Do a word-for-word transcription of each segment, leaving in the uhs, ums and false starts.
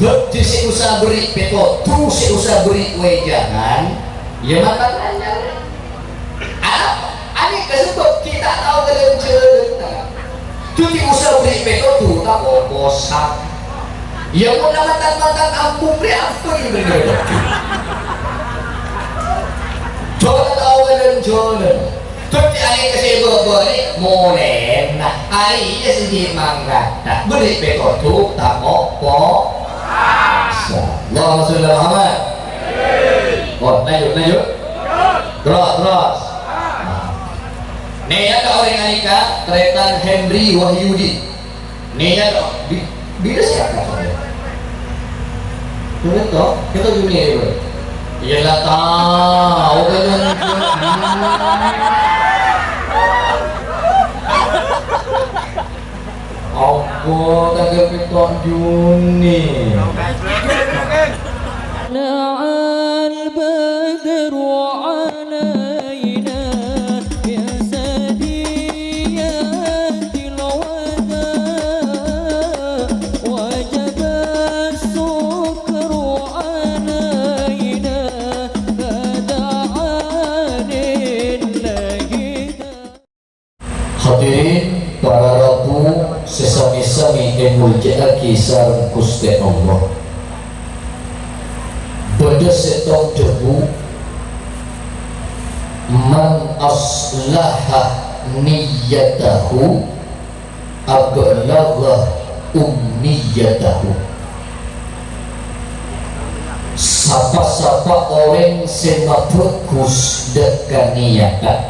Bhâdhi sè usaha berri' pètodhu, sè usaha berri' wèjhângan, iyâ matan anyar. Arapa? Anèka sabâb ghi' ta' tao ghâlân-jhâlân. Dhâddhi usaha berri' pètodhu ta' poposan. Iyâ, mon la matan-matan ampon rè ampon bhender. Jhâ' ta' tao ghâlân-jhâlân. Dhâddhi anèka sè bâbâ nè molèna. Arèya sè ghi' mangkata. Berri' pètodhu ta' poposan. Allahumma sholli ala Muhammad. Oh, lanjut, lanjut. Terus, terus. Nèyat orèng anèka, tarètan Henry Wahyudi. Nèyat, bi-, bilâ sè akad? Bilâ to? Kita dunia ini, Bro. Iyâ, la tao, kan? Apa tanggal pètto' Juni? طلع البدر علينا من ثنيات الوداع وجب الشكر علينا فدعا لله. Hadirin para rabu sè sami-sami èmoljâ'aghi sareng Ghustè Allah. Bâdâ sèttong dhâbu, "Man aslaha niyyatahu ablagha umniyatahu." Pa-sapa orèng sè mabhâghus dâ' ka niyatta,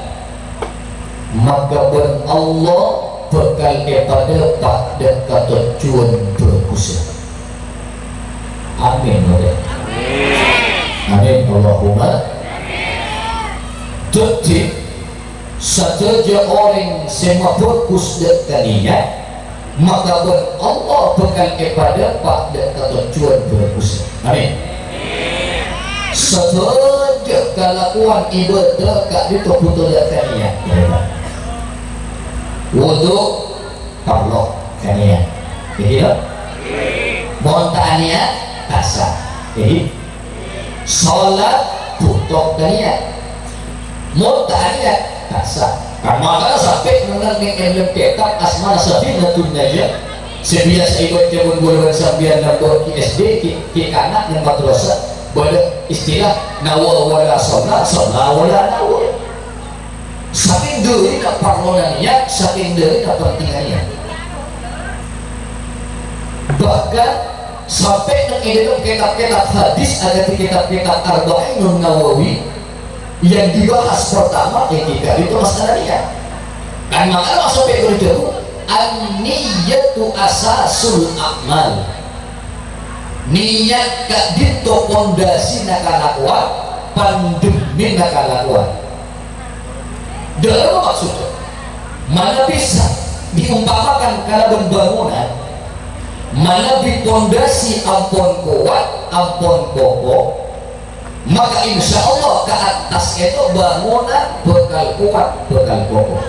maka bân Allah bhâkal èpadâpa' dâ' ka tojjhuwân bhâghussa. Amin, Bapak. Amin, Allahumma. Dhâddhi, sadhâjâ orèng sè mabhâghus dâ' ka niyatta, maka bân Allah bhâkal èpadâpa' dâ' ka tojjhuwân bhâghussa. Amin. Sadhâjâ kalakowan ibâdâh ka'dinto bhuto dâ' ka niyatta. Wudu parlo ka niyatta. Ghi, lo? Mon ta' niyatta, ta' sah. Ghi? Salat bhuto ka niyatta. Mon ta' niyatta, ta' sah. Mangkana sampè' neng-enneng neng è dâlem kètab asmana Safinatun Najah, sè biyasa èbâca mon bulâ bân sampèyan nambâ' ghi S D, ghi, ghi kana' neng madrasah, bâdâ istilah nawa wala shalla, shalla wala nawa. Sakèng dhârina parlona niyatta, sakèng dhârina pentingnga niyatta. Bahkan sampè' neng è dâlem kètab-kètab hadis, akadhi kètab-kètab Arba'inun Nawawi, yang dibahas pertama ènggi ka'dinto masalah niyatta. Kan mangkana sampè' ghuru dhâbu, "An-niyyatu asasul a'mal." Niyatta ka'dinto pondasina kalakowan, pandhemmina kalakowan. Dhâ' apa maksudda? Manabi sa-, diumpamakan kalabân bangunan, manabi pondasi ampon kowat, ampon kokoh, maka insyaallah ka attas èto bangunan bhâkal kowat, bhâkal kokoh.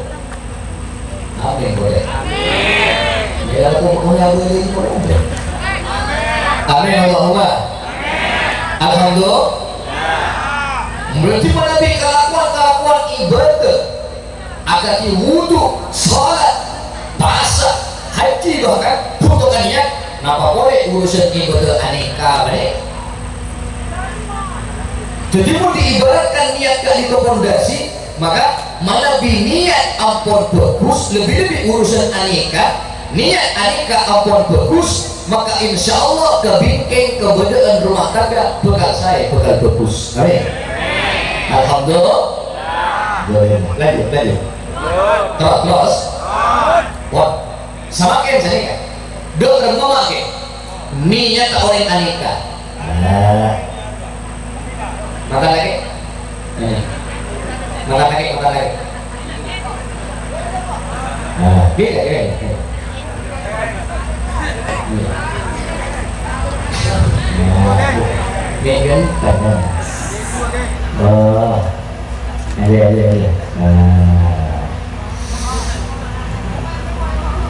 Amin, Bro. Amin. Ya, aku mau ngabali, Bro. Amin, Allahumma. Alhamdulillah. Berarti manabi kalakowan-kalakowan ibâdâh, akadhi wudu, salat, pasa, haji, bahkan bhuto ka niyatta, napa polè urusan ibâdâh anèka bhâi. Dhâddhi, mon diibaratkan niyatta ka'dinto pondasi, maka manabi niyatta ampon bhâghus, lebbi-lebbi urusan anèka, niyatta anèka ampon bhâghus, maka insyaallah ka bingkèng kabâdâ'ân rumah tangga bhâkal saè, bhâkal bhâghus. Amin. Alhamdulillah. Lanjut, lanjut. Terus, terus. Wah, samakèn sanèka. Dâ' remma makè. Niyatta orèng anèka. Nah. Mata lagi. Nah. Mata lagi, mata lagi. Nah, beda, beda. Nah, ini kan tangan. Oh. Ayo, ayo, ayo. Nah.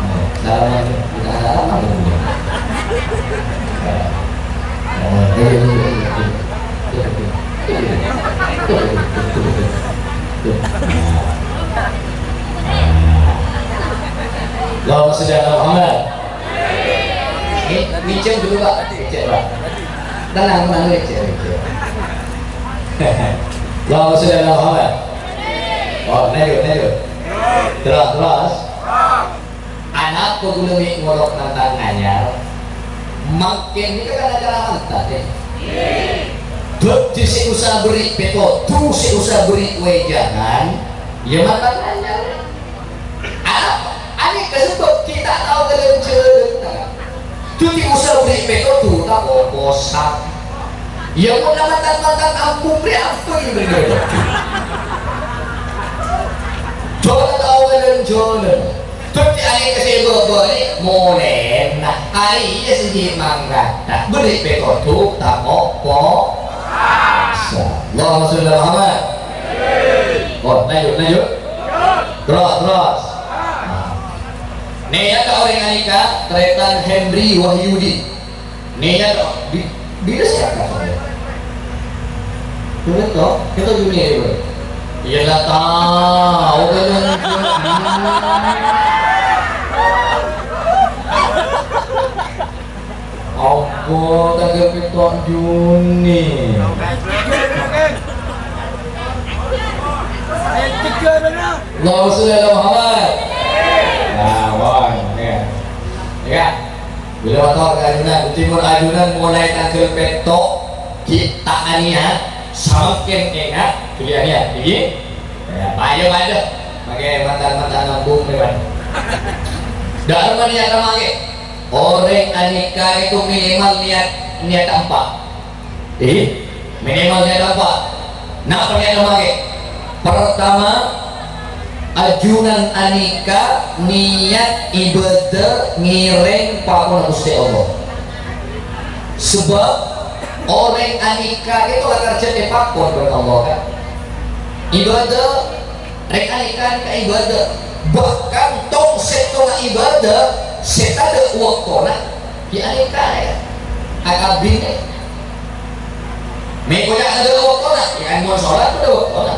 Nah, salaman, kita salaman dulu. Nah. Allahumma sholli ala Muhammad. Ini, ini cek dulu, Pak. Cek, Pak. Tenang, tenang, cek, cek. Allahumma sholli ala Muhammad. Oh, lanjut, lanjut. Terus, terus. Anapa ghulâ mè' ngolok mantan anyar? Mangkèn nèka kan acara mantan, yâ? Dhâddhi sè osa berri' pètodhu, sè osa berri' wèjangan, yâ mantan anyar. Anapa? Anèka sabâb ghi' ta' tao jhâlân-jhâlânna. Dhâddhi osa berri' pètodhu, ta' poposan. Yâ, mon mantan-mantan ampon rè apa ghi' berri' pètodhu? Jhâlân tao jhâlân-jhâlân. Dhâddhi arè sè bâbâ rè molèna. Arèya sè ghi' mangkata. Berri' pètodhu, ta' poposan. Allahumma sholli ala Muhammad. Oh, lanjut, lanjut. Terus, terus. Nah. Nèyat ka orèng anèka, tarètan Henry Wahyudi. Nèyat ka, bi-, bilâ sè akad? Bilâ to? Kita dunia ya, Bro. Iyâ, la tao, kan, kan. Apa, tanggal pètto' Juni? Allahumma sholli ala Muhammad. Nah, wah, ya. Ya. Bilâ mator ka ajunan, dhâddhi mon ajunan molaè tangghâl pètto', ghi' ta' anèyat, samangkèn enga', ghulâ anèyat, ghi? Ya, paja-paja. Makè mantan-mantan nabung, ya, Bang. Dâ'remma nèyat mangkè. Orèng anèka itu minimal nèyat, nèyat empa'. Ih, minimal nèyat empa'. Napa nèyat mangkè? Pertama, ajunan anèka nèyat ibâdâ ngèrèng pakona Ghustè Allah. Sabâb orèng anèka itu la karjhâ èpakon bân Allah, kan? Ibâdâ Rèng anèka nèka ibâdâ, bahkan tong-sèttongnga ibâdâ sè tadâ' bâktona, ghi' anèka, ya. Akabin, ya. Mè' koca' tadâ' bâktona, ya kan, mon sholat bâdâ bâktona.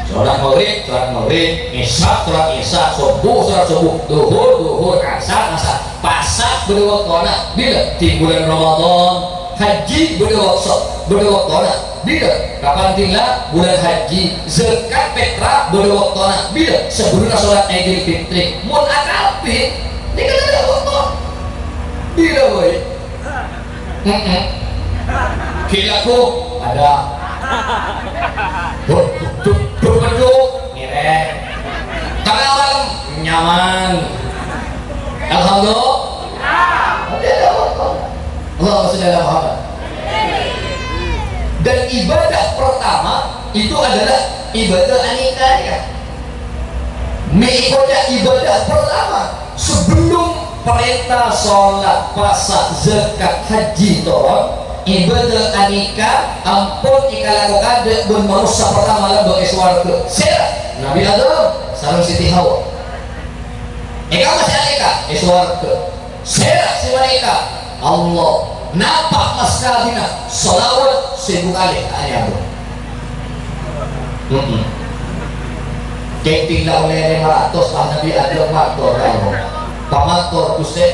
Sholat maghrib, sholat maghrib, isya, sholat isya, subuh, sholat subuh, duhur, duhur, asar, asar. Pasa bâdâ bâktona, bilâ? È bulân Ramadan. Haji bâdâ bâkto-, bâdâ bâktona. Bilâ? Kapan tilla? Bulân haji. Zakat fitrah bâdâ bâktona. Bilâ? Sabellunna sholat Idul Fitri. Mon akabin, nèka tadâ' bâkto. Bilâ bhâi? Heeh. Ghi' lagghu? Tadâ'. Bu-, bu-, bu-, bendhuk? Ngèrèng. Tengah malem? Nyaman. Alhamdulillah. Allahumma sholli ala Muhammad. Dan ibadah pertama itu adalah ibadah anèka, ya. Mè' koca' ibadah pertama sebelum parènta sholat, pasa, zakat, haji toron, ibadah anèka ampon èkalako kadâ' bân manossa pertama lambâ' è sowarghâ. Sèra? Nabi Adam sareng Siti Hawa. È kamma sè anèka? È sowarghâ. Sèra sè manèka? Allah. Napa mas kabinna? Shalawat sèbu kalè ta' anyabâ. Heeh. Kèng tilla ollè lèma ratos, pas Nabi Adam mator ka Allah. Pamator, Ghustè,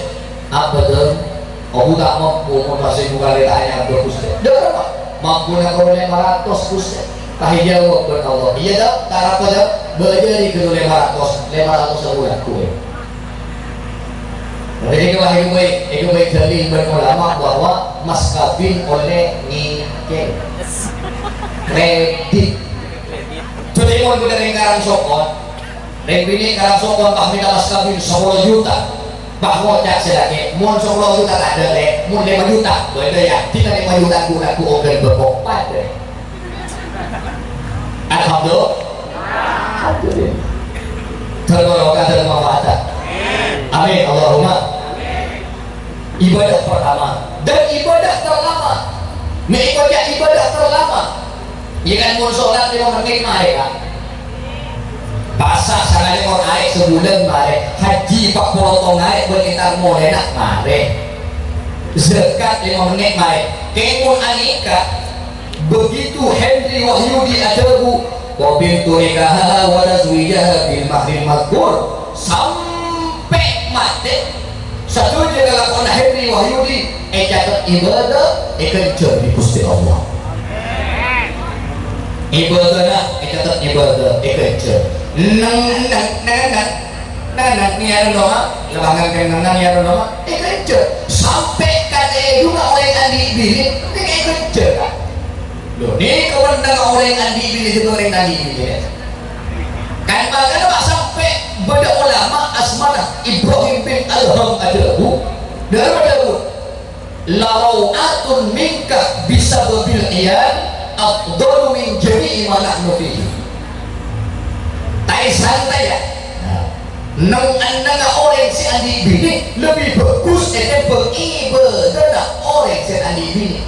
abâ' dâ', aku ta' mampu mon pas sèbu kalè ta' anyabâ, Ghustè. Dâ' apa? Mampu nakoro lèma ratos, Ghustè. Pas èjâwâb bân Allah. Iyâ, dâ', ta' arapa, dâ'. Bâjâri ghâllu lèma ratos, lèma ratos sèbu lagghu, ya. Jadi, ghâbây, ghâbây dalil bân ulama bahwa mas kabin ollè ngèkèng. Kredit. Jadi, mon bâdâ rèng karang sokon, rèng binè' karang sokon, pas mènta mas kabin sapolo juta. Pas ngoca' sè lakè, "Mon sapolo juta tadâ', Lè', mon lèma juta." Bâdâ, yakin lèma juta ghu-lagghu oghâl bâko padâ. Alhamdulillah. Alhamdulillah. Dâr barokah, dâr manfaat. Amin. Allahumma. Ibadah pertama dan ibadah terlama. Mè' koca' ibadah terlama. Iyâ kan, mon sholat lèma mennit marè, Kak. Pasa sangalèkor arè sabulân marè. Haji empat puluh tong arè bân entar molèna marè. Zakat lèma mennit marè. Kèng mon anikah, begitu Henry Wahyudi adhâbu, "Qabiltu nikahaha wa tazwijaha bil mahril madzkur." Sampè' matè, sadhâjâ kalakowanna Henry Wahyudi ècatet ibadah, èghânjhâr bi' Ghustè Allah. Ibadahna ècatet ibadah, èghânjhâr. Neng, neng, neng, neng. Neng, neng, niyara noma, lapangan kennengngan niyara noma, èghânjhâr. Sampè' ka tèdungnga orèng andi' binè, nèka èghânjhâr, Ka'. Lho, nèka kennengnganna orèng andi' binè, jâ' orèng andi' binè, yâ. Kan mangkana, Pa', sampè' bâdâ olama asmana Ibrahim bin Adham adhâbu, dâ' remma adhâbu, "La raw'atun minka bisababil iyal afdalu min jami'i ma nahnu fihi." Taè santè, yâ. Nah, neng-ennengnga orèng sè andi' binè lebbi bhâghus ètèmbhâng ibadahna orèng sè andi' binè.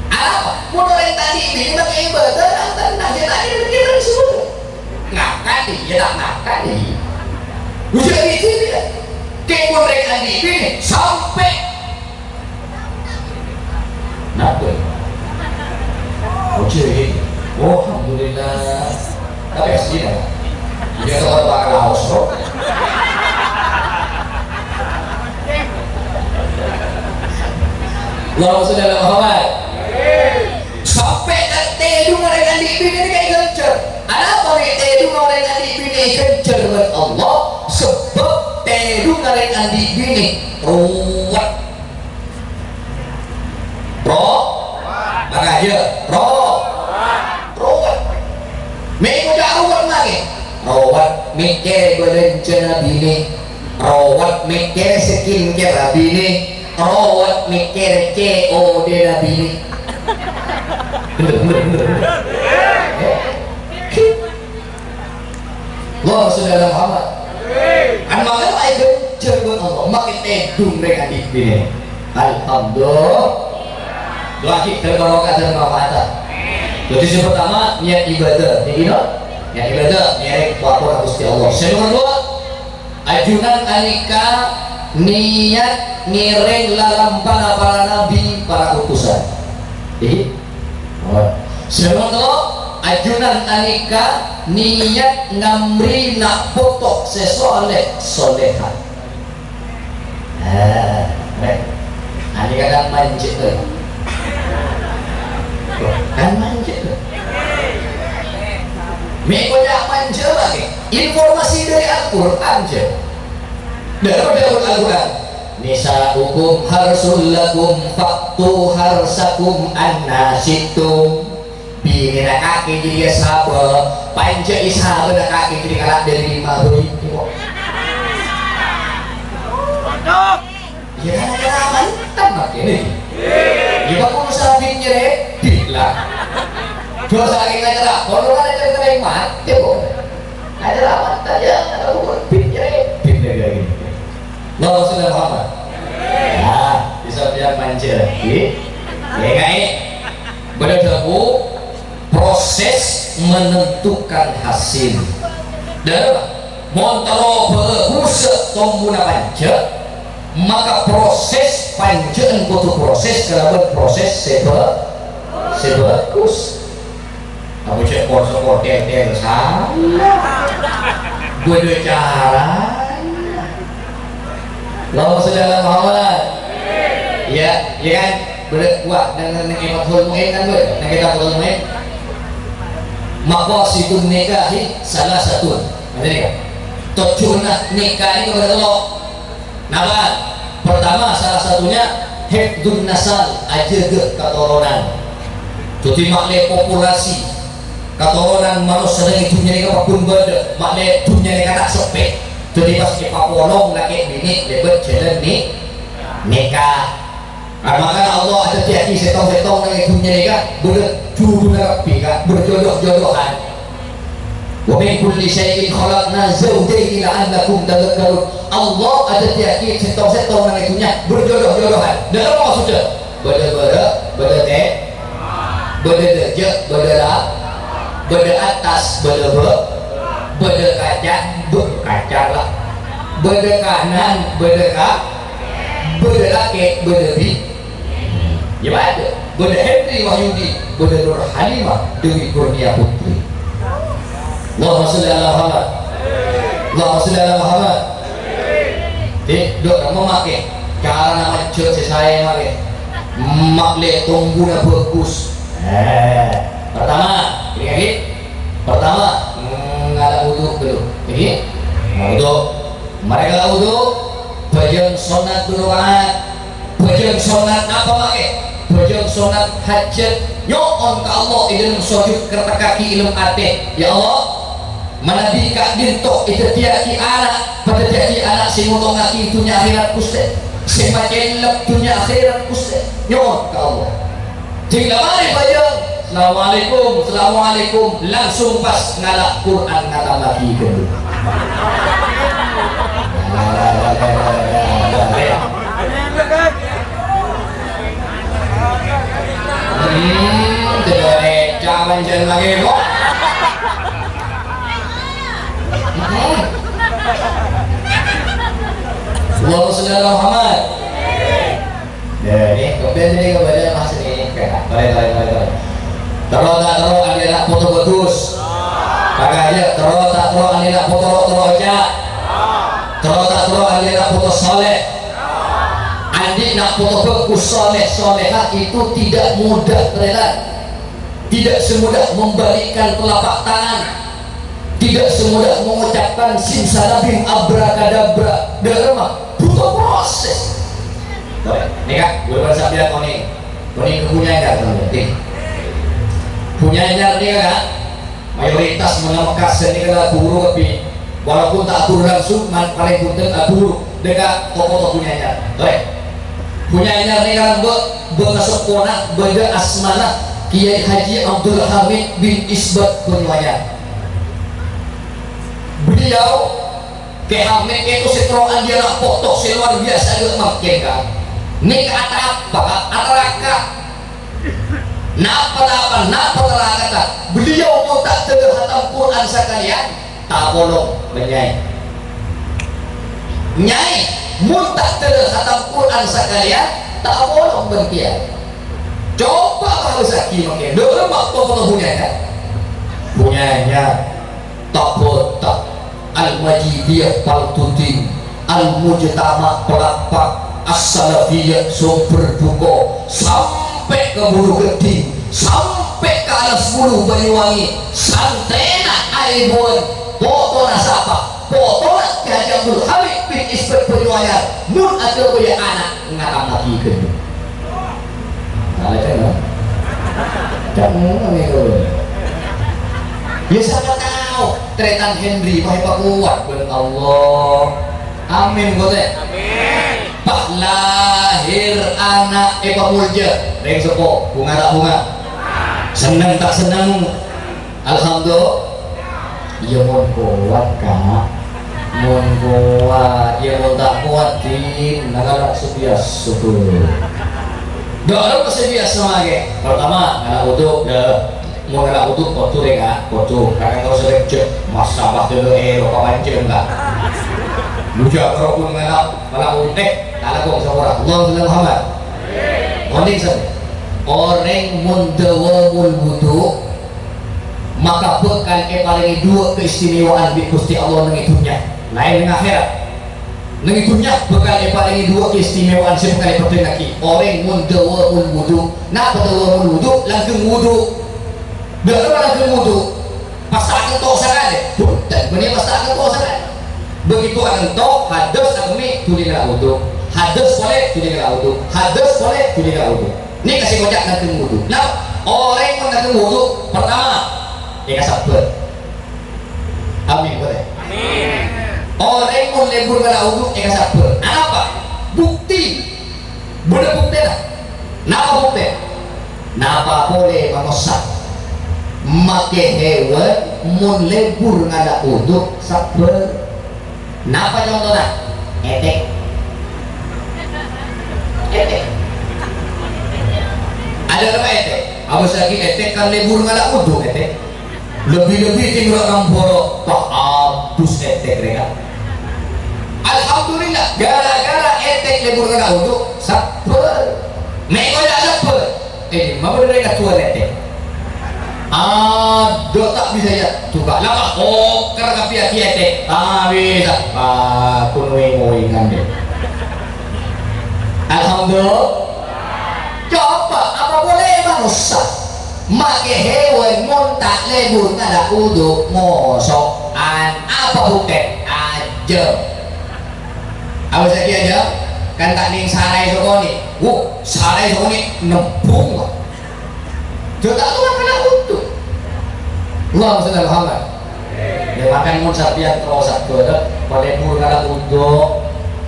Arapa? Mon orèng ta' andi' binè makè ibadah, nang-, nang-, nang-, nang-, nang-, nang-, ngakadi, yâ ta' ngakadi. Ujar itu dia. Kèng mon orèng andi' binè, sampè' Napa? Ojo ini. Oh, alhamdulillah. Tapi asli dah. Dia tempat bakal haus, bro. Allahumma sholli ala Muhammad. Sampè' ka tèdungnga orèng andi' binè nèka èghânjhâr. Arapa mè' tèdungnga orèng andi' binè èghânjhâr bân Allah? Sabâb tèdungnga orèng andi' binè ruwet. Ro-, makajâ, ro-, rowat. Mè' ngoca' rowat mangkè. Rowat mèkkèrè bâlânjhâna binè. Rowat mèkkèrè skincare binè. Rowat mèkkèrè C O D-na binè. Bener, bener, bener, bener. Allahumma sholli ala Muhammad. Kan mangkana èghânjhâr bân Allah, makè tèdung rèng andi' binè. Alhamdulillah. Doa kita barokah dan manfaat. Jadi sè pertama, niat ibadah. Jadi, no? Niat ibadah, ngèrèng pola Ghustè Allah. Sè nomor dua, ajunan anika niat ngèrèng lalambâna para nabi, para utusan. Jadi, Oh. Sè nomor tello', ajunan anika niat ngamrè na' poto sè soleh, soleha. Ah, rè. Anika kan manjâ, rè. Kan manjâ, rè. Mè' ngoca' manjâ lagi. Informasi dâri Al-Qur'an, jâ. Dâri Al-Qur'an. "Nisa'ukum harsul lakum fa'tu harsakum anna syi'tum." Binèna kakè jârèya sabâ, panjâ èsabâna kakè jârèya kala' dâri dimma bhâi, kok. Iyâ kan, acara mantan makè nè. Iyâ, bâ' kok usaha binè rè, bi' la. Dosa lagi acara, kalau ada cerita lain mati, kok. Acara mantan, ya, kalau binè rè, bi' la lagi. Allahumma sholli ala Muhammad. Nah, bisa biar manjâ. Ngghi? Ènga'è. Bâdâ dhâbu, proses menentukan hasil. Dâ, mon terro bhâghus tombuna panjâ, maka proses panjâ'ân kodhu proses kalabân proses sè bhâ-, sè bhâghus. Apa cè' poso kok tètèr salah? Bâdâ carana. Allahumma sholli ala Muhammad. Iyâ, iyâ kan? Bâdâ, wah, neng, neng, neng Fathul Mu'in kan, bâdâ? Neng kitab Fathul Mu'in. Maqasidun nikahi salasatun. Ngerti kan? Tojjhuna nikah nèka bâdâ tello'. Napa? Pertama, salah satunya hifdzun nasal, ajâgâ katoronan. Dhâddhi, ma'lè populasi katoronan manossa neng è dhunnya nèka pagghun bâdâ, ma'lè dhunnya nèka ta' seppè. Dhâddhi, pas èpapolong lakè' binè' lèbât jhâlân ni-, nikah. Mangkana Allah adhâddhiyâghi sèttong-sèttong neng è dhunnya nèka bâdâ jhudhuna kabbhi, Ka', berjodoh-jodohan. "Wa min kulli syai'in khalaqna zawjaini la'allakum tadzakkarun." Allah adhâddhiyâghi sèttong-sèttong neng è dhunnya berjodoh-jodohan. Dâ' remma maksodda? Bâdâ bârâ', bâdâ tè-, bâdâ dâjâ', bâdâ la-, bâdâ attas, bâdâ bâ-, bâdâ kaca, bâ-, kaca la-, bâdâ kanan, bâdâ ka-, Bâdâ lakè', bâdâ bi-, ya bâdâ. Bâdâ Henry Wahyudi, bâdâ Nur Halimah Dewi Kurnia Putri. Allahumma sholli ala Muhammad. Allahumma sholli ala Muhammad. Di, dok, kamu make cara nama cek sesuai make. Mak le tumbuhnya bagus. Eh, pertama, ini lagi. Pertama, ngala' wudu dulu. Ini, wudu. Marè ngala' wudu, bhâjâng sonnat dhu rakaat. Bhâjâng sonnat apa ma'è? Bhâjâng sonnat hajat. Nyo'on ka Allah è dâlem sojud, kertekkaghi è dâlem atè. Ya Allah, manabi ka'dinto èdhâddhiyâghi ana', padâddhiyâghi ana' sè ngotongngaghi dhunnya akhèrat, Ghustè. Sè macellep dhunnya akhèrat, Ghustè. Nyo'on ka Allah. Jhâ' la marè bhâjâng, "Assalamualaikum, assalamualaikum." Langsung pas ngala' Qur'an ngatamaghi ghâllu. Hmm, tidak ada cawan jalan lagi, kok. Hmm. Allahumma sholli ala Muhammad. Nah, ini, kemudian ini kepada Mas ini, kayak, tarik, tarik, tarik, tarik. Terro ta' terro andi' ana' poto bagus? Pakajâ, terro ta' terro andi' ana' poto ro-, terro oca'? Terro ta' terro andi' ana' poto saleh? Andi' ana' poto bagus, saleh, salehah itu tidak mudah, ternyata. Tidak semudah membalikkan telapak tangan. Tidak semudah mengucapkan simsalabim abrakadabra. Dâ' remma, butuh proses. Nèka, ghulâ bân sampèyan onèng. Onèng ka Bhunyaèn, Kak, sampeyan. Bhunyaèn nèka, Kak, mayoritas mon la Mekkas nèka la aburu kabbhi. Walaupun ta' aburu langsung, man-, palèng bhunten aburu dâ' ka toko-toko Bhunyaèn. Oke. Bhunyaèn nèka, Mbok, bângaseppona bâdâ asmana Kiai Haji Abdul Hamid bin Isbat Banyuwangi. Beliau, Kè Hamid itu sè terro andi' ana' poto sè luar biasa ghi' mangkèn, Kak. Nèka atarapa, Kak? Ataraka. Napa, napa, napa tarakata? Beliau mon ta' dâlâ hatam Qur'an sakalèyan, ta' apolong bân Nyaè. Nyaè, mon ta' dâlâ hatam Qur'an sakalèyan, ta' apolong bân Kèyaè. Coba bahasaghi mangkèn. Dâ' remma poto-poto Bhunyaèn, Kak. Bhunyaèn, Nyaè. Tabotak, Al-Majidiyah Paltutin, Al-Mujtama' Palakpak, As-Salafiyah Sumber Duko, sampè' ka Buru Ghedhing, sampè' ka Alas Bulu Banyuwangi, santrèna Aèbuwân, potona sapa? Potona Kè Haji Abdul Hamid bin Isbat Banyuwangi, mon aghâbâyâ ana', ngatamaghi ghâllu. Salah kan, no? Kan ngono nih, bro. Ya, siapa tahu, tarètan Henry, wah, èpakowa bân Allah. Amin, bhunten. Amin. Pas lahir ana' èpamolja, rèng seppo, bhunga ta' bhunga? Senneng ta' senneng? Alhamdulillah. Iyâ, mon kowat, Kak. Mon kowat, iyâ, mon ta' kowat, Din, ngala' sè biyasa, bro. Dâ' remma sè biyasa mangkèn. Pertama, ngala' wudu, dâ. Mon ngala' wudu, kodhu rè, Kak, kodhu. Kakè terros rè, jhâ', masalah dâlâ, eh, ropa pancèn, Kak. Bujâ, karo pun ngala', ngala' wudu, eh, ngala' kok, sapora. Allahumma shalli ala Muhammad. Onèng, sè. Orèng mon dawamul wudu, maka bhâkal èparèngè duwâ' keistimewaan bi' Ghustè Allah neng è dhunnya, laèn neng akhèrat. Neng è dhunnya bhâkal èparèngè duwâ' keistimewaan sè bhâkal èpèddhingngaghi. Orèng mon dawamul wudu. Napa dawamul wudu? Langghâng wudu. Dâ' remma langghâng wudu? Pas ta' kento sakalè? Bhunten, bânnè pas ta' kento sakalè. Begitu akento, hadas akemmè, dhuli ngala' wudu. Hadas polè, dhuli ngala' wudu. Hadas polè, dhuli ngala' wudu. Nèka sè èkoca' langghâng wudu. Nah, orèng mon langghâng wudu, pertama, èkasabbhâr. Amin, boleh? Amin. Orèng mon lebur ngala' wudu, èkasabbhâr. Anapa? Bukti. Bâdâ buktèna. Napa buktèna? Napa polè manossa? Makè hèwan mon lebur ngala' wudu, sabbhâr. Napa contona? Ètèk. Ètèk. Adâ' napa ètèk? Abâssaghi ètèk kan lebur ngala' wudu, ètèk. Lebbi-lebbi tèngghu namboro, pas abus ètèk rèya. Alhamdulillah, gara-gara ètèk Pur ngala' wudu, sabbhâr. Mè' kèya sabbhâr. Eh, mabâdâ rèng kaduwâ rètè. Adhu ta' bisa, yâ. Coba, la, Pak, oker kabbhi agi ètè. Ah, bisa. Ah, kun ngoèng-ngoèngan, deh. Alhamdulillah. Coba, apa boleh manossa? Make hewan mon ta' lebur ngala' wudu, moso'an. Apa buktè? Ajâm. Awas lagi aja, kan ta' nèng sarai sokone. Wuh, sarai sokone nembung, Pak. Jhâ' ta' towa kèra untung. Allahumma shalli ala Muhammad. Ya, makanya mon sampèyan terro sabbhâr, palebur ngala' wudu,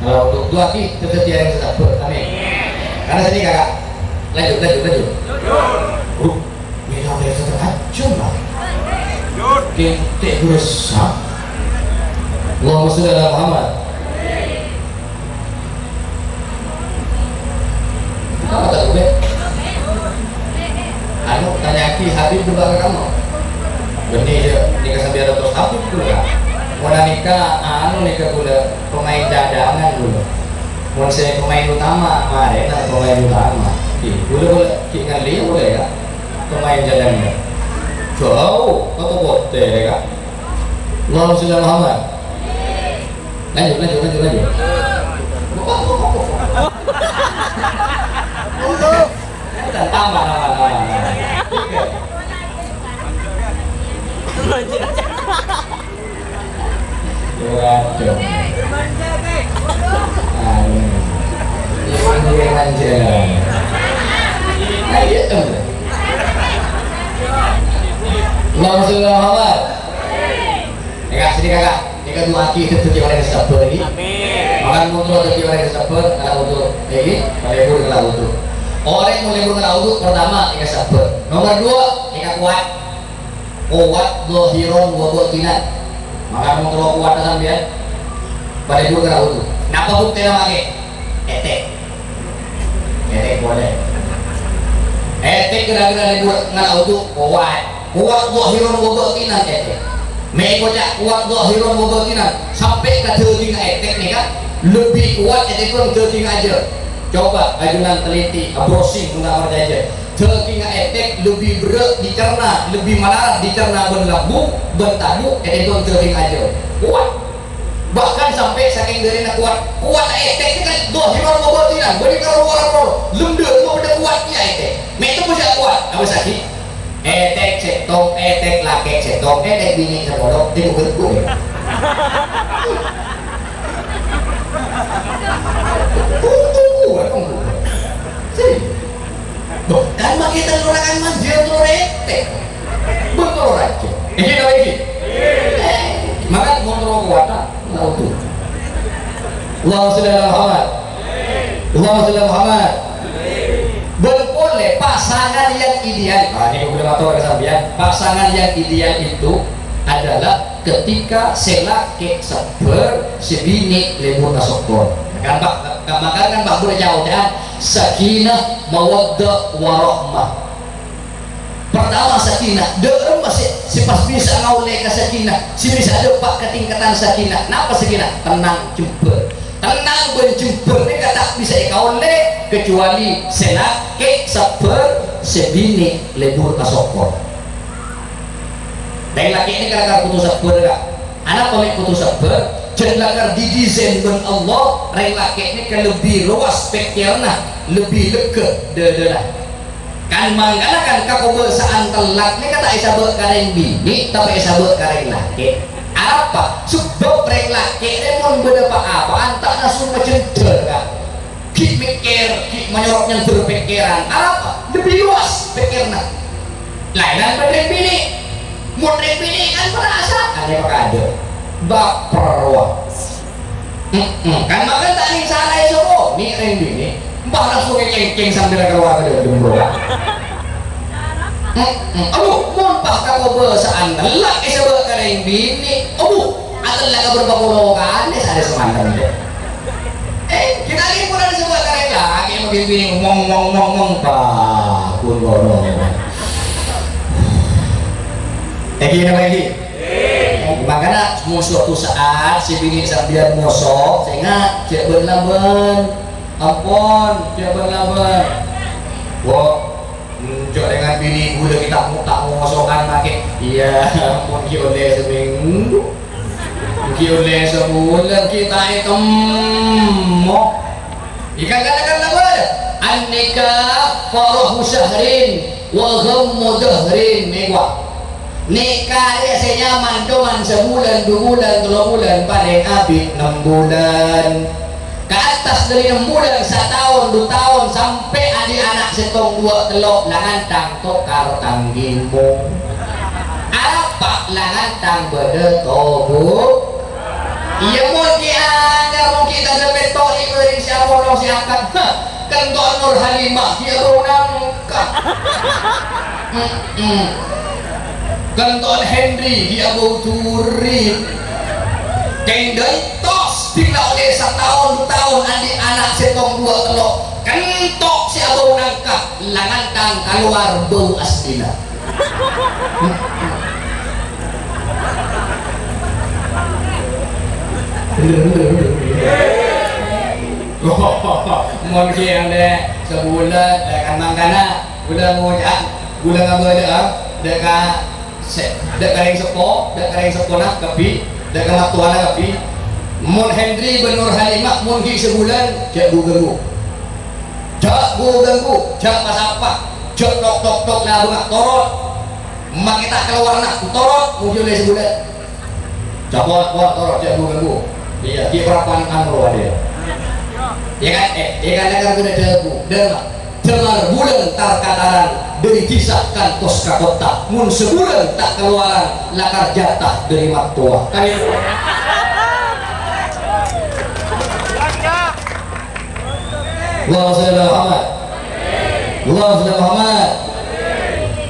ngala' wudu, du'aaghi dhâddhi orèng sè sabbhâr. Amin. Karena sini, Kakak. Lanjut, lanjut, lanjut. Wuh. Mèla mèla tetep ajâm, Pak. Kèntè' gurus, ha? Allahumma shalli ala Muhammad. Apa tak ubah? Anu, tanya'aghi Habib dulu ka kamu. Bânnè, yâ, nèka sampèyan terros Habib dulu, ya. Mon nèka, anu, nèka dulu, pemain cadangan dulu. Mon sè pemain utama, marèna pemain utama. Ghi, bulâ, bulâ, ghi ngalèya bulâ, yâ. Pemain cadangan. Jhâu, koto potè, yâ, Kak. Allahumma shalli ala Muhammad. Lanjut, lanjut, lanjut, lanjut. Tambah, tambah, tambah, tambah. Waduh. Amin. Iman dia manja. Ayo, em. Allahumma shalli ala Muhammad. Kakak, sini, Kakak. Nèka du'aaghi dhâddhi orèng sè sabbhâr, ghi. Amin. Mangkana mon terro dhâddhi orèng sè sabbhâr, ngala' wudu. Ghi, palebur ngala' wudu. Orèng mon lebur ngala' wudu, pertama, nèka sabbhâr. Nomor dua, nèka kowat. Kowat dhahiran wa batinan. Maka mon terro kowat sampèyan, palebur ngala' wudu. Napa buktèna make? Ètè'. Ètè' polè. Ètè' ghârâ-ghârâ lebur ngala' wudu, kowat. Kowat dhahiran wa batinan ètè'. Mè' koca' kowat dhahiran wa batinan. Sampè' ka dhâghingnga ètè' nèka lebbi kowat ètèmbhâng dhâghing ajâm. Coba ajunan teliti, a-browsing, mon ta' parcajâ. Dhâghingnga ètè' lebbi berrâ' dicerna, lebbi malarat dicerna bân lembu, bân tabu, ètèmbhâng dhâghing ajâm. Kowat. Bahkan sampè' sakèng dârina kowat. Kowat ètè' nèka dhahiran wa batinan, bânnè ka lowar-lowar. Lem-dâlem bâdâ kowat kèya ètè'. Mè' teppo jâ' kowat, apa sakè'? Ètè' sèttong, ètè' lakè' sèttong, ètè' binè' sapolo, tèko gherbu. Untung kowat, untung. Serius. Loh, kan make tello rakan manja tello ètè'. Betul aja. Ini apa ini? Eh, maka kontrol kekuatan. Nah, itu. Allahumma shalli ala Muhammad. Allahumma shalli ala Muhammad. Bân polè pasangan yang ideal. Nah, ini udah matur ka sampèyan. Pasangan yang ideal itu adalah ketika sè lakè' sabbhâr, sè binè' lebur ka sokor. Kan, Pak? Ka-, maka kan, Pak, boleh jawab, ya? Sakinah, mawaddah, warahmah. Pertama, sakinah. Dâ' remma sè, sè pas bisa ngaollè ka sakinah, sè bisa dâpa' ka tingkatan sakinah. Napa sakinah? Tenang, jembhâr. Tenang bân jembhâr nèka ta' bisa èkaollè kecuali sè lakè' sabbhâr, sè binè' lebur ka sokor. Rèng lakè' nèka lakar kodhu sabbhâr, Kak. Anapa mè' kodhu sabbhâr? Jhân lakar didesain bân Allah, rèng lakè' nèka lebbi lowas pèkkèranna, lebbi lega dâdâna. Kan mangkana kan kakobâsaan tellak nèka ta' èsabâ' ka rèng binè', tapè èsabâ' ka rèng lakè'. Arapa? Sabâb rèng lakè' rè mon bâdâ pa-apa'an ta' nafsu majendhâr, Kak. Ghi' mèkkèr, ghi' manyorot nyandher pèkkèran. Arapa? Lebbi lowas pèkkèranna. Laènan bân rèng binè'. Mon rèng binè' kan perasaan, anu, pakaadâ'. Baper, wah. Heeh, kan mangkana ta' nèng salaè sapa? Nè' rèng binè'. Mbah langsung ècèngcèng sambil kalowar ka dâlem, bro. Heeh. Aduh, mon pas kakobâsaan tellak èsabâ' ka rèng binè'. Aduh, atellak ka bârâmpa polo kalè sarè samanten, deh. Eh, kita ini pura disebut karena lagi begini, mong, mong, mong, mong, bah, pun bodoh. Lagi apa lagi? Makanya, mau suatu saat, si bini sambiyan moso, sènga', cè' bân-labân. Ampon, jhâ' bân-labân. Wo, enjâ' dengan bini bulâ kita ta' ngoso'an makè. Iyâ, ampon, ghi' ollè seminggu. Ghi' ollè sabulân, ghi' ta' ètemmo. Ikan kata-kata apa? An-nikah farahu syahrin wa ghammu dahrin. Nèka. Nikah rèya sè nyaman coma sabulân, dubulân, tello bulân, palèng abit nem bulân. Ka attas dhâri nem bulân, sataon, du taon, sampè' andi' ana' sèttong, duwâ', tello', la ngantang tokar tang ghimong. Arapa la ngantang bâdâ tobu? Iyâ, mon ghi' anyar, mon ghi' tadâ' pètto' èbâreng sè apolong sè angkat. Hah, kento' Nur Halimah ghi' abâu nangka. Mm-mm. Kento' Henry ghi' abâu duri. Kèng dâ'entos, bilâ ollè sataon, du taon, andi' ana' sèttong, duwâ', tello'. Kento' sè abâu nangka, la ngantang kalowar bâu asdina. Mon ghi' andi' sabulân, la kan mangkana, bulâ ngoca', bulâ ngabâlâ'â, dâ' ka sè, dâ' ka rèng seppo, dâ' ka rèng seppona kabbhi, dâ' ka mattowana kabbhi. Mon Henry bân Nur Halimah, mon ghi' sabulân, jhâ' bu-ghânggu. Jhâ' bu-ghânggu, jhâ' pa-sapa, jhâ' tok-tok-tok labângnga, torot. Makè ta' kalowarna, torot, mon ghi' ollè sabulân. Copot, pot, torot, jhâ' bu-ghânggu. Iyâ, ghi' parappa'na anu adâ'. Iyâ kan? Eh, iyâ kan, kan ghuna dhâbu. Dâ' Damar bulân tar-kataran, dâri dhisa kantos ka kottha. Mon sabulân ta' kalowaran, lakar jatah dâri mattowa. Kan itu? Allahumma shalli ala Muhammad. Allahumma shalli ala Muhammad.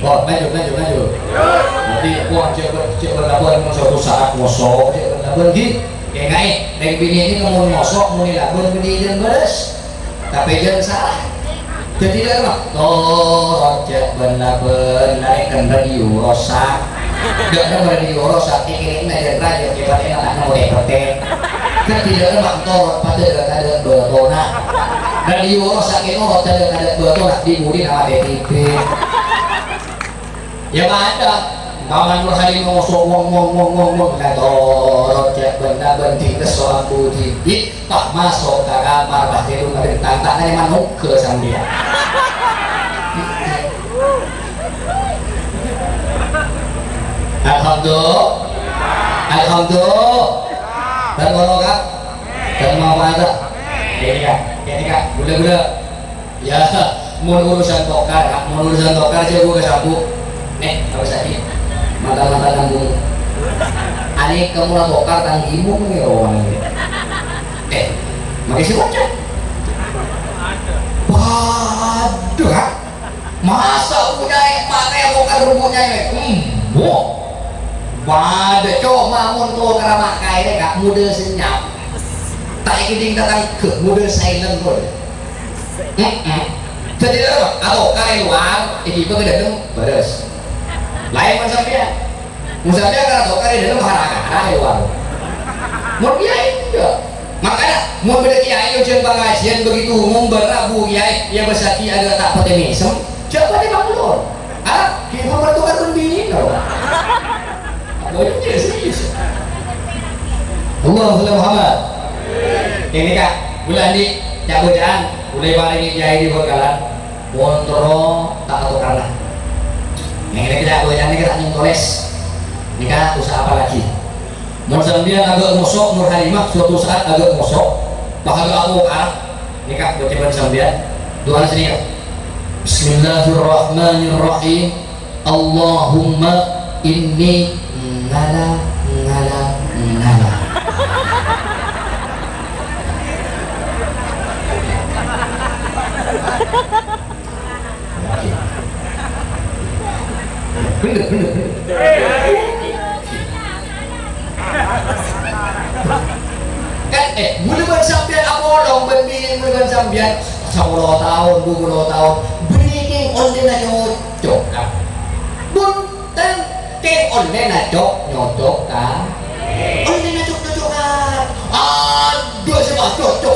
Wah, lanjut, lanjut, lanjut. Nanti, wah, cè' bân, cè' bân-labân, mon suatu saat ngoso', cè' bân-labân, ghi. Ènga'è, rèng binè' nèka mon ngoso', mon èlabân, binè' jân bârâs. Tapè jân sala. Dhâddhi, dâ' remma, torot cè' bân-labân, narèken radio rosak. Dâ' remma radio rosak, èkèrè'na jân radio, cè' patèna ta' nemmo tè-pètè. Dhâddhi, dâ' remma, torot padâ dâ' tadâ' bâtona. Radio rosak, ènorot tadâ' tadâ' bâtona, di-budina matè T V. Iyâ padâ. Paman Nur Halimah ngoso' wong, wong, wong, wong, wong. La torot cè' bân-labân, dhi' lesso ambu dhibi', pas maso' ka kamar, pas tèdung ngadheng tang-tangan, èman nongghâ sampèyan. Alhamdulillah. Alhamdulillah. Bân ngono, Kak. Bân ngono, Kak. Ini, Kak. Ini, Kak. Gula-gula. Ya, mon urusan tokar, Kak, mon urusan tokar, jhâ' bu ka sabu. Eh, apa tadi? Mata-mata nambung. Anè kamu la tokar tang ghimong nè, rowan nè. Eh, makè sè bocah. Waduh, Kak. Masa punya'è, makè tokar punya'è. Hmm, bu. Waduh, coma mon tokar makè nè, Kak, model senyap. Ta' èkèdhing tatangghâ, model silent, bu. Heeh. Dhâddhi, apa? Atokar è lowar, èghibâ ka dâlem, bârâs. Laèn mon sampèyan. Mon sampèyan kan atokar è dâlem, hara-hara è lowar. Mon kèyaè, enggak. Makana, mon bâdâ kèyaè, ojhân pangajiân, begitu ngombar abu kèyaè, ya, bâsaghi agak ta' patè mèsem, jhâ' patè maklor. Ah, ghi' nomor tukar bendina, loh. Apa itu ya, serius? Allahumma shalli Muhammad. Ini, Kak, bulâ andi', ca' bâcaan, bulâ èparèngè kèyaè di Bangkalan, mon terro ta' atokarna. Nèng nèka ca' bâcaan nèka ta' nyontolès. Nèka usaha apa lagi? Mon sampèyan agak ngoso', Nur Halimah, suatu saat agak ngoso', pas agak atokar, nèka bâca bân sampèyan, du'ana sanèka. Bismillahirrahmanirrahim. Allahumma inni ngala, ngala, ngala. Bhender, bhender, bhender. Kan, eh, bulâ bân sampèyan apolong, bân binè bulâ bân sampèyan sapolo taon, dua puluh taon, binè kèng ollèna cocok, kan? Bhunten, kèng ollèna cocok, nyocok, kan? Ollèna cocok, nyocok, kan? Adhu, sè pas cocok,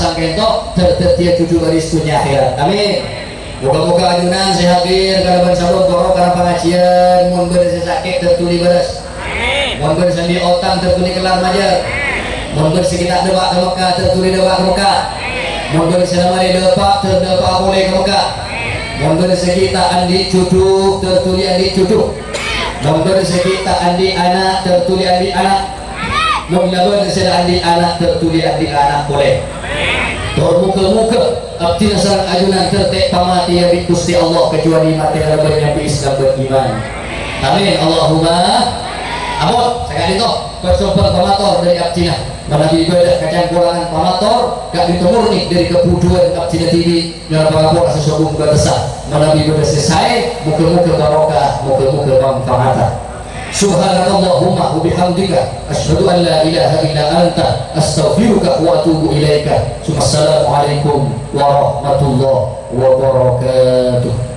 sangkènto, ter-, dhâddhiyâ jhudhu bâris dhunnya akhèrat. Amin. Moghâ-moghâ ajunan sè hadir kalabân sabâb bârokana pangajiyân, mon bâdâ sè sakè' ter-, dhuli bârâs. Mon bâdâ sè andi' otang ter-, dhuli kellar majâr. Mon bâdâ sè ghi' ta' dâpa' ka Mekkah ter-, dhuli dâpa' ka Mekkah. Mon bâdâ sè la marè dâpa' ter-, dâpa' polè ka Mekkah. Mon bâdâ sè ghi' ta' andi' jhudhu ter-, dhuli andi' jhudhu. Mon bâdâ sè ghi' ta' andi' ana' ter-, dhuli andi' ana'. Mon la bâdâ sè la andi' ana' ter-, dhuli andi' ana' polè. Tor moghâ-moghâ abdhina sareng ajunan ter-, ta' èpamatèya bi' Ghustè Allah kajhâbhâna matè kalabân nyambi Islam bân iman. Amin. Allahumma. Ampon, saka'dinto, pajhubâ pamator dâri abdhina. Manabi bâdâ kacangkolangan pamator, ka'dinto murni dâri kabudhuwân abdhina dhibi', nyoro pangapora sè sobung bâtessa. Manabi bâdâ sè saè, moghâ-moghâ barokah, moghâ-moghâ manfaat. Subhanakallahumma wa bihamdika, asyhadu an la ilaha illa anta, astaghfiruka wa atubu ilaika. Assalamualaikum warahmatullahi wabarakatuh.